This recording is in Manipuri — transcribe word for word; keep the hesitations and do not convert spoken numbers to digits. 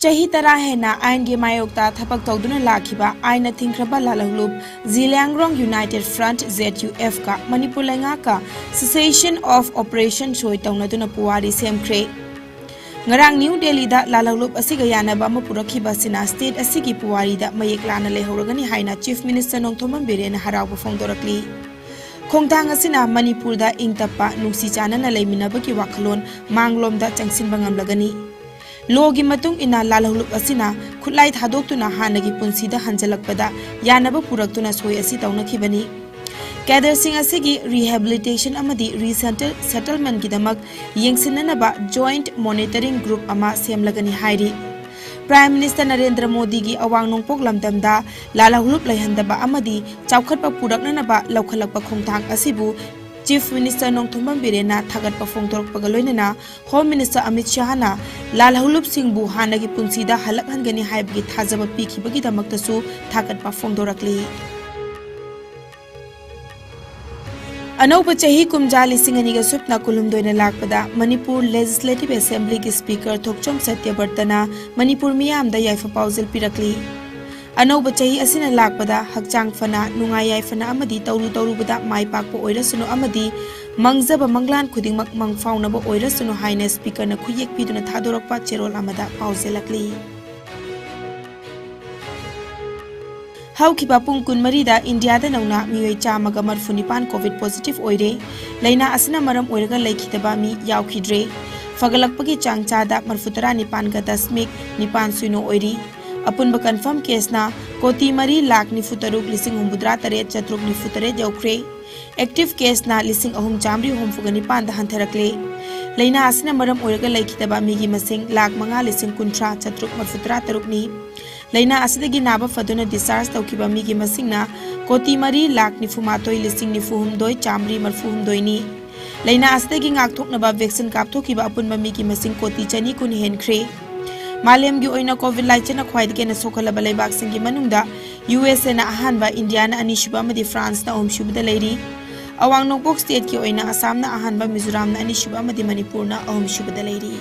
ꯆꯍꯤ ꯇꯔꯥ ꯍꯦꯟꯅ ꯑꯥꯏꯟꯒꯤ ꯃꯥꯌꯣꯛꯇ ꯊꯕꯛ ꯇꯧꯗꯨꯅ ꯂꯥꯛꯈꯤꯕ ꯑꯥꯏꯟꯅ ꯊꯤꯡꯈ꯭ꯔꯕ ꯂꯥꯜꯍꯧꯂꯨꯞ ꯖꯤꯂꯤꯌꯥꯡꯔꯣꯡ United Front, Z U F, ꯀ ꯃꯅꯤꯄꯨꯔ ꯂꯩꯉꯥꯛꯀ Cessation of Operation ꯁꯣꯏ ꯇꯧꯅꯗꯨꯅ ꯄꯨꯋꯥꯔꯤ ꯁꯦꯝꯈ꯭ꯔꯦ꯫ ꯉꯔꯥꯡ ꯅ꯭ꯌꯨ ꯗꯦꯜꯂꯤꯗ ꯂꯥꯜꯍꯧꯂꯨꯞ ꯑꯁꯤꯒ ꯌꯥꯅꯕ ꯑꯃ ꯄꯨꯔꯛꯈꯤꯕ ꯑꯁꯤꯅ state ꯑꯁꯤꯒꯤ ꯄꯨꯋꯥꯔꯤꯗ ꯃꯌꯦꯛ ꯂꯥꯅ ꯂꯩꯍꯧꯔꯒꯅꯤ ꯍꯥꯏꯅ Chief Minister ꯅꯣꯡꯊꯣꯝꯕꯝ ꯕꯤꯔꯦꯟꯅ ꯍꯔꯥꯎꯕ ꯐꯣꯡꯗꯣꯔꯛꯂꯤ꯫ ꯈꯣꯡꯊꯥꯡ ꯑꯁꯤꯅ ꯃꯅꯤꯄꯨꯔꯗ ꯏꯪ ꯇꯞꯄ, ꯅꯨꯡꯁꯤ ꯆꯥꯟꯅꯅ ꯂꯩꯃꯤꯟꯅꯕꯒꯤ ꯋꯥꯈꯜꯂꯣꯟ ꯃꯥꯡꯂꯣꯝꯗ ꯆꯪꯁꯤꯟꯕ ꯉꯝꯂꯒꯅꯤ꯫ Law ꯒꯤ ꯃꯇꯨꯡ ꯏꯟꯅ ꯂꯥꯜꯍꯧꯂꯨꯞ ꯑꯁꯤꯅ ꯈꯨꯠꯂꯥꯏ ꯊꯥꯗꯣꯛꯇꯨꯅ ꯍꯥꯟꯅꯒꯤ ꯄꯨꯟꯁꯤꯗ ꯍꯟꯖꯤꯜꯂꯛꯄꯗ ꯌꯥꯅꯕ ꯄꯨꯔꯛꯇꯨꯅ ꯁꯣꯏ ꯑꯁꯤ ꯇꯧꯅꯈꯤꯕꯅꯤ꯫ Cadre ꯁꯤꯡ ꯑꯁꯤꯒꯤ rehabilitation ꯑꯃꯗꯤ resettlement ꯒꯤꯗꯃꯛ ꯌꯦꯡꯁꯤꯟꯅꯅꯕ Joint Monitoring Group ꯑꯃ ꯁꯦꯝꯂꯒꯅꯤ ꯍꯥꯏꯔꯤ꯫ Prime Minister ꯅꯔꯦꯟꯗ꯭ꯔ ꯃꯣꯗꯤꯒꯤ ꯑꯋꯥꯡ ꯅꯣꯡꯄꯣꯛ ꯂꯝꯗꯝꯗ ꯂꯥꯜꯍꯧꯂꯨꯞ ꯂꯩꯍꯟꯗꯕ ꯑꯃꯗꯤ ꯆꯥꯎꯈꯠꯄ ꯄꯨꯔꯛꯅꯅꯕ ꯂꯧꯈꯠꯂꯛꯄ ꯈꯣꯡꯊꯥꯡ ꯑꯁꯤꯕꯨ Chief Minister ꯅꯣꯡꯊꯣꯝꯕꯝ ꯕꯤꯔꯦꯟꯅ ꯊꯥꯒꯠꯄ ꯐꯣꯡꯗꯣꯔꯛꯄꯒ ꯂꯣꯏꯅꯅ Home Minister ꯑꯃꯤꯠ ꯁꯥꯍꯅ ꯂꯥꯜꯍꯧꯂꯨꯞꯁꯤꯡꯕꯨ ꯍꯥꯟꯅꯒꯤ ꯄꯨꯟꯁꯤꯗ ꯍꯜꯂꯛꯍꯟꯒꯅꯤ ꯍꯥꯏꯕꯒꯤ ꯊꯥꯖꯕ ꯄꯤꯈꯤꯕꯒꯤꯗꯃꯛꯇꯁꯨ ꯊꯥꯒꯠꯄ ꯐꯣꯡꯗꯣꯔꯛꯂꯤ꯫ ꯑꯅꯧꯕ ꯆꯍꯤ ꯀꯨꯝꯖꯥ ꯂꯤꯁꯤꯡ ꯑꯅꯤꯒ ꯁꯨꯞꯅ ꯀꯨꯟꯍꯨꯝꯗꯣꯏꯅ ꯂꯥꯛꯄꯗ ꯃꯅꯤꯄꯨꯔ Legislative Assembly ꯒꯤ Speaker ꯊꯣꯛꯆꯣꯝ ꯁꯇ꯭ꯌꯕ꯭ꯔꯇꯅ ꯃꯅꯤꯄꯨꯔ ꯃꯤꯌꯥꯝꯗ ꯌꯥꯏꯐ ꯄꯥꯎꯖꯦꯜ ꯄꯤꯔꯛꯂꯤ꯫ ꯑꯅꯧꯕ ꯆꯍꯤ ꯑꯁꯤꯅ ꯂꯥꯛꯄꯗ ꯍꯛꯆꯥꯡ ꯐꯅ, ꯅꯨꯡꯉꯥꯏ ꯌꯥꯏꯐꯅ ꯑꯃꯗꯤ ꯇꯧꯔꯨ ꯇꯧꯔꯨꯕꯗ ꯃꯥꯏ ꯄꯥꯛꯄ ꯑꯣꯏꯔꯁꯅꯨ ꯑꯃꯗꯤ ꯃꯪꯖꯕ ꯃꯪꯂꯥꯟ ꯈꯨꯗꯤꯡꯃꯛ ꯃꯪ ꯐꯥꯎꯅꯕ ꯑꯣꯏꯔꯁꯅꯨ ꯍꯥꯏꯅ Speaker ꯅ ꯈꯨꯠꯌꯦꯛ ꯄꯤꯗꯨꯅ ꯊꯥꯗꯣꯔꯛꯄ ꯆꯦꯔꯣꯜ ꯑꯃꯗ ꯄꯥꯎꯖꯦꯜꯂꯛꯂꯤ꯫ ꯍꯧꯈꯤꯕ ꯄꯨꯡ ꯀꯨꯟꯃꯔꯤꯗ ꯏꯟꯗꯤꯌꯥꯗ ꯅꯧꯅ ꯃꯤꯑꯣꯏ ꯆꯥꯝꯃꯒ ꯃꯔꯤꯐꯨ ꯅꯤꯄꯥꯟ COVID positive ꯑꯣꯏꯔꯦ꯫ ꯂꯥꯏꯅꯥ ꯑꯁꯤꯅ ꯃꯔꯝ ꯑꯣꯏꯔꯒ ꯂꯩꯈꯤꯗꯕ ꯃꯤ ꯌꯥꯎꯈꯤꯗ꯭ꯔꯦ꯫ ꯐꯒꯠꯂꯛꯄꯒꯤ ꯆꯥꯡ ꯆꯥꯗ ꯃꯔꯤꯐꯨ ꯇꯔꯥ ꯅꯤꯄꯥꯟꯒ ꯗꯁꯃꯤꯛ ꯅꯤꯄꯥꯟ ꯁꯤꯅꯣ ꯑꯣꯏꯔꯤ꯫ ꯑꯄꯨꯟꯕ confirm case ꯅ ꯀꯣꯇꯤ ꯃꯔꯤ ꯂꯥꯈ ꯅꯤꯐꯨ ꯇꯔꯨꯛ ꯂꯤꯁꯤꯡ ꯍꯨꯝꯐꯨꯇꯔꯥ ꯇꯔꯦꯠ ꯆꯥꯇ꯭ꯔꯨꯛ ꯅꯤꯐꯨ ꯇꯔꯦꯠ ꯌꯧꯈ꯭ꯔꯦ꯫ Active case ꯅ ꯂꯤꯁꯤꯡ ꯑꯍꯨꯝ ꯆꯥꯃꯔꯤ ꯍꯨꯝꯐꯨꯒ ꯅꯤꯄꯥꯟꯗ ꯍꯟꯊꯔꯛꯂꯦ꯫ ꯂꯥꯏꯅꯥ ꯑꯁꯤꯅ ꯃꯔꯝ ꯑꯣꯏꯔꯒ ꯂꯩꯈꯤꯗꯕ ꯃꯤꯒꯤ ꯃꯁꯤꯡ ꯂꯥꯈ ꯃꯉꯥ ꯂꯤꯁꯤꯡ ꯀꯨꯟꯊ꯭ꯔꯥ ꯆꯥꯇ꯭ꯔꯨꯛ ꯃꯔꯤꯐꯨꯇꯔꯥ ꯇꯔꯨꯛꯅꯤ꯫ ꯂꯥꯏꯅꯥ ꯑꯁꯤꯗꯒꯤ ꯅꯥꯕ ꯐꯗꯨꯅ discharge ꯇꯧꯈꯤꯕ ꯃꯤꯒꯤ ꯃꯁꯤꯡꯅ ꯀꯣꯇꯤ ꯃꯔꯤ ꯂꯥꯈ ꯅꯤꯐꯨ ꯃꯥꯊꯣꯏ ꯂꯤꯁꯤꯡ ꯅꯤꯐꯨ ꯍꯨꯝꯗꯣꯏ ꯆꯥꯃꯔꯤ ꯃꯔꯤꯐꯨ ꯍꯨꯝꯗꯣꯏꯅꯤ꯫ ꯂꯥꯏꯅꯥ ꯑꯁꯤꯗꯒꯤ ꯉꯥꯛꯊꯣꯛꯅꯕ vaccine ꯀꯥꯞꯊꯣꯛꯈꯤꯕ ꯑꯄꯨꯟꯕ ꯃꯤꯒꯤ ꯃꯁꯤꯡ ꯀꯣꯇꯤ ꯆꯅꯤ ꯀꯨꯟ ꯍꯦꯟꯈ꯭ꯔꯦ꯫ ꯃꯥꯂꯦꯝꯒꯤ ꯑꯣꯏꯅ COVID ꯂꯥꯏꯆꯠꯅ ꯈ꯭ꯋꯥꯏꯗꯒꯤ ꯍꯦꯟꯅ ꯁꯣꯛꯍꯜꯂꯕ ꯂꯩꯕꯥꯛꯁꯤꯡꯒꯤ ꯃꯅꯨꯡꯗ U S A ꯅ ꯑꯍꯥꯟꯕ, ꯏꯟꯗꯤꯌꯥꯅ ꯑꯅꯤꯁꯨꯕ ꯑꯃꯗꯤ France ꯅ ꯑꯍꯨꯝꯁꯨꯕꯗ ꯂꯩꯔꯤ꯫ ꯑꯋꯥꯡ ꯅꯣꯡꯄꯣꯛ state ꯀꯤ ꯑꯣꯏꯅ ꯑꯁꯥꯝꯅ ꯑꯍꯥꯟꯕ, ꯃꯤꯖꯣꯔꯥꯝꯅ ꯑꯅꯤꯁꯨꯕ ꯑꯃꯗꯤ ꯃꯅꯤꯄꯨꯔꯅ ꯑꯍꯨꯝꯁꯨꯕꯗ ꯂꯩꯔꯤ꯫